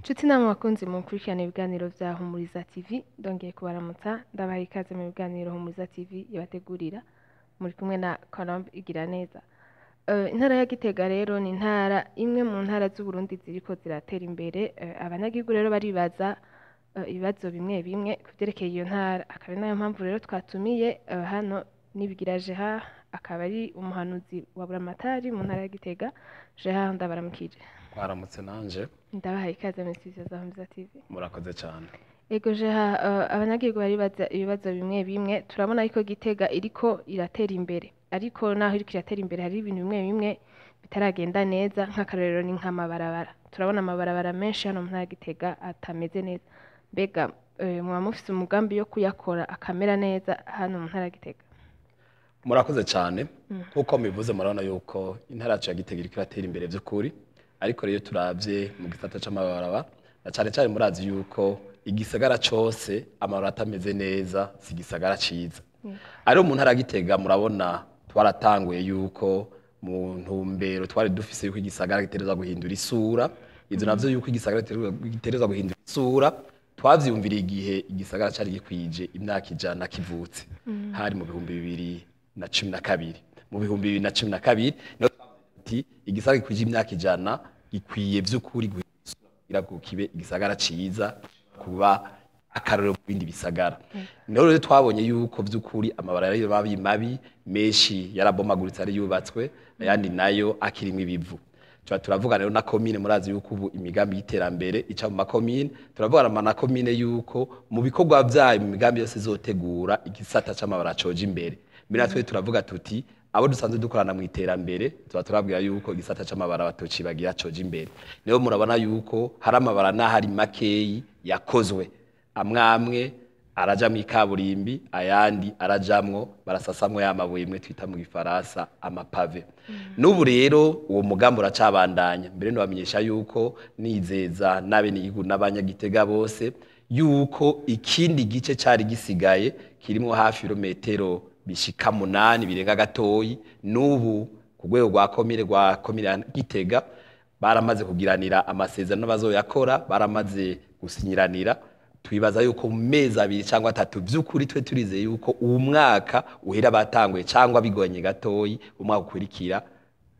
Nshuti namwe bakunzi mukurikirana ibiganiro vya Humuriza TV, ndongeye kubaramutsa, ndabaha ikaze mu biganiro Humuriza TV yabategurira. Muri kumwe na Colombe Igiraneza. Intara ya Gitega rero ni intara imwe mu ntara z'Uburundi ziriko ziratera imbere. Abanyagihugu rero baribaza ibibazo bimwe bimwe ku vyerekeye iyo ntara, akaba ari nayo mpamvu rero twatumiye hano Nibigira Gerard, akaba ari umuhanuzi wa Buramatari mu ntara ya Gitega. Gerard, ndabaramukije. Mwaramutse nanje. Ndabahaye ikaze muri studio za Humuriza TV. Murakoze cyane. Ego Gerard, abanyagihugu baribaza ibibazo bimwe bimwe. Turabona yuko Gitega iriko iratera imbere, ariko naho iriko iratera imbere hari ibintu bimwe bimwe bitaragenda neza. Nk'akarorero ni nk'amabarabara. Turabona amabarabara menshi hano mu ntara ya Gitega atameze neza. Mbega muba mufise umugambi yo kuyakora akamera neza hano mu ntara ya Gitega? Murakoze cyane. Nk'uko mubivuze, murabona yuko intara yacu ya Gitega iriko iratera imbere by'ukuri, ariko rero turavye mu gisata c'amabarabara na cane cane, murazi yuko igisagara cose amabarabara atameze neza si igisagara ciza. Ariko mu ntara ya Gitega murabona twaratanguye yuko mu ntumbero twari dufise yuko igisagara gitegerezwa guhindura isura. Ivyo navyo yuko igisagara gitegerezwa guhindura isura, twavyiyumviriye igihe igisagara cari gikwije imyaka 100 kivutse, hari mu 2012. Mu 2012 niho twavuze ati igisagara gikwije imyaka 100 gikwiye vy'ukuri guhindura isura kugira ngo kibe igisagara ciza, kuba akarorero mu bindi bisagara. Niho rero twabonye yuko vy'ukuri amabarabara yari mabi mabi, menshi yarabomaguritse ari yubatswe, ayandi nayo akirimwo ibivu. Tuba turavugana rero na komine. Murazi yuko ubu imigambi y'iterambere ica mu makomine. Turavugana na komine yuko mu bikorwa vyayo, mu migambi yose izotegura, igisata c'amabarabara coja imbere. Mbere natwe turavuga tuti abo dusanzwe dukorana mu iterambere, tuba turabwira yuko igisata c'amabarabara tocibagira, coja imbere. Niho murabona yuko hari amabarabara n'ahari makeyi yakozwe, amwe amwe araja mu ikaburimbi, ayandi arajamwo barasasamwo ya mabuye imwe twita mu gifaransa amapavés. N'ubu rero uwo mugambi uracabandanya. Mbere nobamenyesha yuko nizeza n'abenegihugu n'abanyagitega bose yuko ikindi gice cari gisigaye kirimwo hafi ibirometero bishika 8 birenga gatoyi, n'ubu ku rwego rwa komine ya Gitega baramaze kugiranira amasezerano bazoyakora, baramaze gusinyiranira. Twibaza yuko mu mezi 2 cyangwa 3, by'ukuri twe turizeye yuko uwu mwaka uhera batanguye, cyangwa bigoranye gatoyi umwaka ukurikira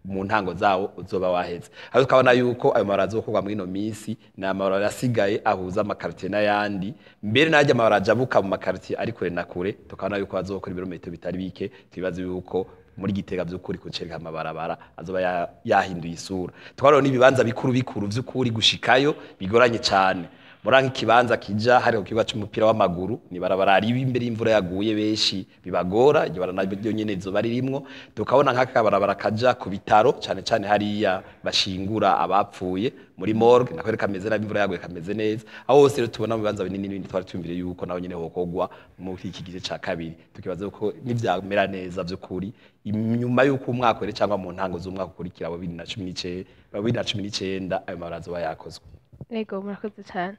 mu ntango zawo uzoba waheze. Aho tukabona yuko ayo mabarabara azokorwa muri ino minsi ni amabarabara asigaye ahuza amakaritiye n'ayandi, mbere n'ajya amabarabara ajabuka mu makaritiye ari kure na kure. Tukabona yuko bazokora ibirometero bitari bike. Twibaza yuko muri Gitega vy'ukuri kucereka amabarabara azoba yahinduye isura. Tukabona n'ibibanza bikuru bikuru vy'ukuri gushikayo bigoranye cane. Muri nk'ikibanza kija hari ku kibuga c'umupira w'amaguru, ni barabara ribi, imbere y'imvura yaguye benshi bibagora. Iryo barabara naryo nyene rizoba ririmwo. Tukabona nk'aka barabara kaja ku bitaro, cane cane hariya bashingura abapfuye muri morgue, nako rero kameze nabi, imvura yaguye kameze neza. Aho hose rero tubona mu bibanza binini n'ibindi twari twumviriye yuko naho nyene hokorwa muri iki gice ca kabiri. Tukibaza yuko nivyamera neza vy'ukuri, inyuma yuko umwaka were cyangwa mu ntango z'umwaka ukurikira wa 2019, ayo mabarabara azoba yakozwe. Ego, murakoze cyane.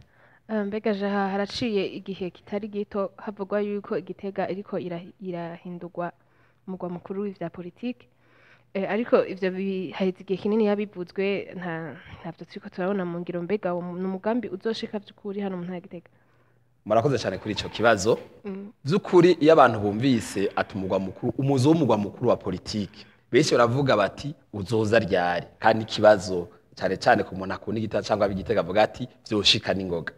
Mbega Gerard, haraciye igihe kitari gito havugwa yuko Igitega iriko irahindurwa umugwa mukuru w'ivya politike. Ariko ivyo haheze igihe kinini yabivuzwe, ntavyo turiko turabona mu ngiro. Mbega uwo ni umugambi uzoshika vy'ukuri hano mu ntara ya Gitega? Murakoze cyane kuri ico kibazo. By'ukuri iyo abantu bumvise ati umugwa mukuru, umuzo w'umugwa mukuru wa politike, benshi baravuga bati uzoza ryari? Kandi ikibazo cyane cyane ku muntu akunda Igitega cyangwa ab'Igitega avuga ati vyoshika n'ingoga.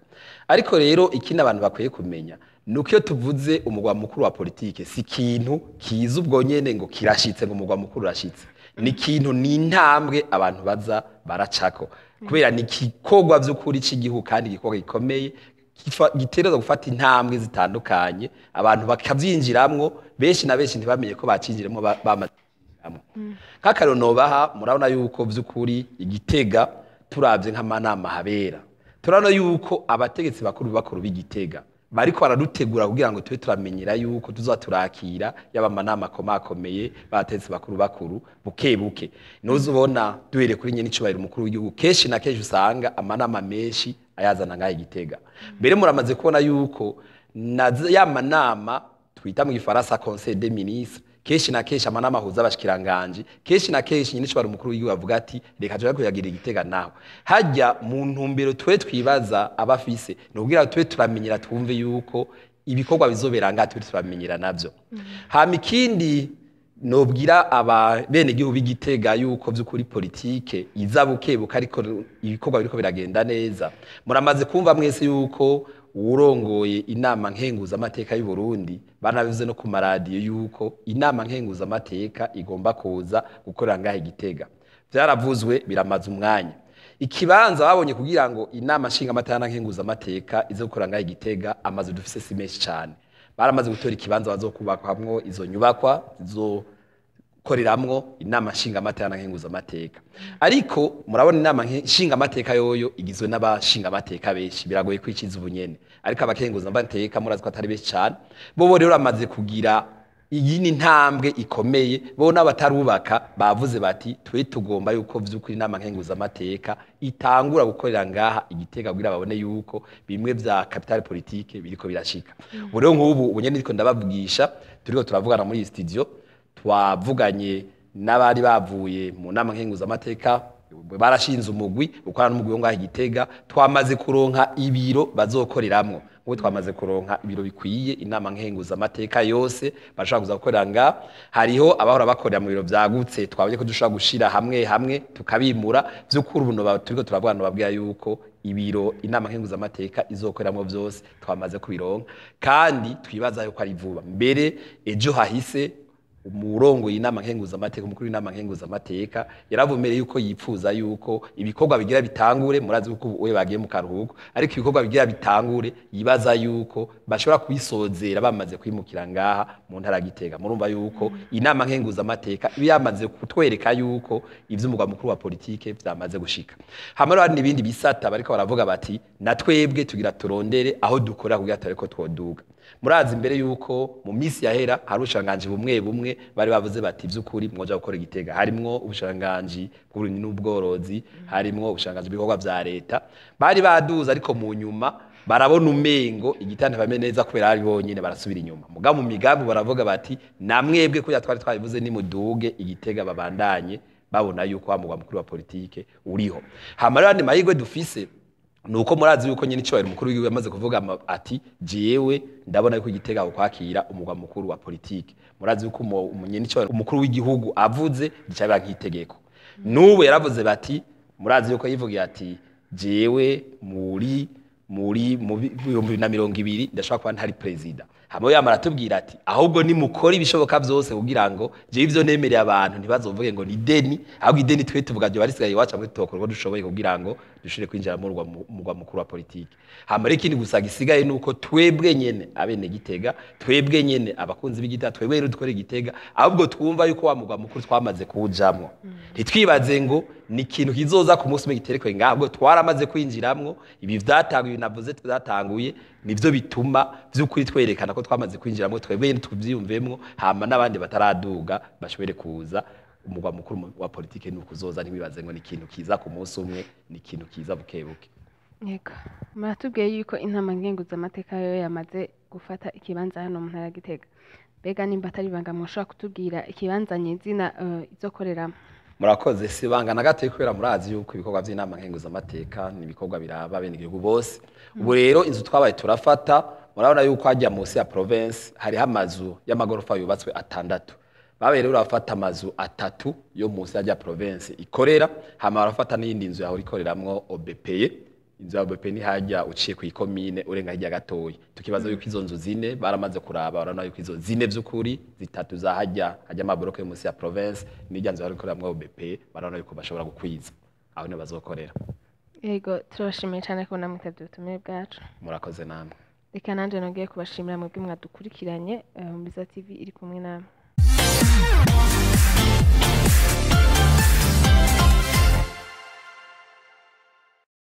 Ariko rero ikindi abantu bakwiye kumenya nuko iyo tuvuze umugwa mukuru wa politike, si ikintu kiza ubwo nyene ngo kirashitse, ngo umugwa mukuru urashitse. Ni ikintu, ni intambwe abantu baza baracako, kubera ni igikorwa vy'ukuri c'igihugu, kandi igikorwa gikomeye gitereza gufata intambwe zitandukanye, abantu bakavyinjiramwo, benshi na benshi ntibamenye ko bacinjiremo bamaze kwinjiramo. Nk'akarero nobaha, murabona yuko vy'ukuri Igitega turavye nk'amanama habera, turabona yuko abategetsi bakuru bakuru b'Igitega bariko baradutegura kugira ngo tube turamenyera yuko tuzoba turakira yaba amanama akomakomeye, bategetsi bakuru bakuru buke buke. Nuzubona duhere kuri nyene icubahiro umukuru w'igihugu, kenshi na kenshi usanga amanama menshi ayazana ngaho Igitega. Mbere muramaze kubona yuko na ya manama twita mu gifaransa conseil des ministres, Kenshi na kenshi amanama ahuza abashikiranganji, kenshi na kenshi nyine ishobora umukuru w'igihugu avuga ati reka tuje kuyagira Igitega. Naho hajya mu ntumbero twe twibaza abafise ni ukugira tube turamenyera, twumve yuko ibikorwa bizobera ngaha tube turamenyera navyo. Hama ikindi nobwira aba bene gihugu b'Igitega yuko vy'ukuri politike iza bukebuka, ariko ibikorwa biriko biragenda neza. Muramaze kumva mwese yuko uwurongoye inama nkenguzamateka y'u Burundi banabivuze no ku maradiyo yuko inama nkenguzamateka igomba kuza gukorera ngaha Igitega. Vyaravuzwe biramaze umwanya. Ikibanza babonye kugira ngo inama nshingamateka na nkenguzamateka ize gukorera ngaha Igitega, amazu dufise si menshi cane. Baramaze gutora ikibanza bazokubakwamwo izo nyubakwa zizokoreramwo inama nshingamateka na nkenguzamateka. Ariko murabona inama nshingamateka yoyo igizwe n'abashingamateka benshi, biragoye kwiciza ubunyene, ariko abakenguzamateka murazi ko atari benshi cane. Bobo rero bamaze kugira iyi ni intambwe ikomeye. Bo n'abatarubaka bavuze bati twe tugomba yuko vy'ukuri inama nkenguzamateka itangura gukorera ngaha Igitega kugira babone yuko bimwe vya capitale politique biriko birashika. Ubu rero nk'ubu ubu nyene ndiko ndabavugisha, turiko turavugana muri iyi studio, twavuganye n'abari bavuye mu nama nkenguzamateka, barashinze umugwi ukorana n'umugwi wo ngaha Igitega. Twamaze kuronka ibiro bazokoreramwo. Nk'ubu twamaze kuronka ibiro bikwiye inama nkenguzamateka yose bashobora kuza gukorera ngaha. Hariho abahora bakorera mu biro vyagutse, twabonye ko dushobora gushira hamwe hamwe tukabimura. Vy'ukuri ubu turiko turavugana, babwira yuko ibiro inama nkenguzamateka izokoreramwo vyose twamaze kubironka, kandi twibaza yuko ari vuba. Mbere ejo hahise umurongo y'inama nkenguzamateka, umukuru w'inama nkenguzamateka yaravumereye yuko yipfuza yuko ibikorwa bigira bitangure. Murazi yuko we bagiye mu karuhuko, ariko ibikorwa bigira bitangure yibaza yuko bashobora kubisozera bamaze kwimukira ngaha mu ntara ya Gitega. Murumva yuko inama nkenguzamateka iba yamaze kutwereka yuko ivy'umugwa mukuru wa politike vyamaze gushika. Hamwe rero hari n'ibindi bisata bariko baravuga bati na twebwe tugira turondere aho dukorera kugira tureko twoduga. Murazi imbere yuko mu minsi yahera hari ubushikiranganji bumwe bumwe bari bavuze bati vy'ukuri mwoja gukora Igitega, harimwo ubushikiranganji bw'uburimyi n'ubworozi, harimwo ubushikiranganji bw'ibikorwa vya leta. Bari baduze, ariko mu nyuma barabona umengo Igitega ntibameze neza kubera ari bonyene, barasubira inyuma. Mugabo mu migambi baravuga bati namwebwe kuya twari twabivuze nimuduge Igitega, babandanye babona yuko wa mugwa mukuru wa politike uriho. Hama rero andi mahirwe dufise nuko murazi yuko nyine icyo umukuru w'igihugu yamaze kuvuga ati jewe ndabona yuko Igitega kwakira umugwa mukuru wa politike. Murazi yuko nyene icyo umukuru w'igihugu avuze gica biba nk'itegeko. N'ubu yaravuze bati murazi yuko yivugiye ati jewe muri mu 2020 ndashobora kuba ntari perezida. Hamwe yamara atubwira ati ahubwo nimukora ibishoboka byose kugira ngo jewe ivyo nemereye abantu ntibazovuge ngo ni ideni, ahubwo ideni twe tuvuga ryo barisigaye iwacu, hamwe tutokora uko dushoboye kugira ngo dushobore kwinjira mu murwa mukuru wa politike. Hama rero ikindi gusa gisigaye nuko twebwe nyene abene Gitega, twebwe nyene abakunzi b'Igitega, twebwe rero dukora Igitega, ahubwo twumva yuko wa murwa mukuru twamaze kuwujamwo. Ntitwibaze ngo ni ikintu kizoza ku munsi umwe giterekwe ngaho, ahubwo twaramaze kwinjiramwo. Ibi vyatanguye navuze twatanguye nivyo bituma vy'ukuri twerekana ko twamaze kwinjiramwo, twebwe nyene tuvyiyumvemwo, hama n'abandi bataraduga bashobore kuza. Umugwa mukuru wa politike ni ukuzoza, ntiwibaze ngo ni ikintu kiza ku munsi umwe, ni ikintu kiza buke buke. Yego, muratubwiye yuko inama nkenguzamateka yo yamaze gufata ikibanza hano mu ntara ya Gitega. Mbega nimba atari ibanga, mushobora kutubwira ikibanza nyezina izokoreramo? Murakoze. Si ibanga na gato, kubera murazi yuko ibikorwa by'inama nkenguzamateka ni ibikorwa biraba bene igihugu bose. Ubu rero inzu twabaye turafata, murabona yuko hajya munsi ya province hariho amazu y'amagorofa yubatswe atandatu. Babaye rero barafata amazu atatu yo munsi ya province ikorera, hama barafata n'iyindi nzu yahora ikoreramwo OBPE. Inzu ya OBPE ni hajya uciye ku ikomine urenga hirya gatoyi. Tukibaza yuko izo nzu zine baramaze kuraba, barabona yuko izo zine vy'ukuri, zitatu za hajya hajya amabloke yo munsi ya province n'irya nzu yahora ikoreramwo OBPE, barabona yuko bashobora gukwiza aho niho bazokorera. Yego, turabashimiye cyane kubona mwitabye ubutumire bwacu. Murakoze namwe. Reka nanje nongeye kubashimira mwebwe mwadukurikiranye. Mbiza TV iri kumwe namwe.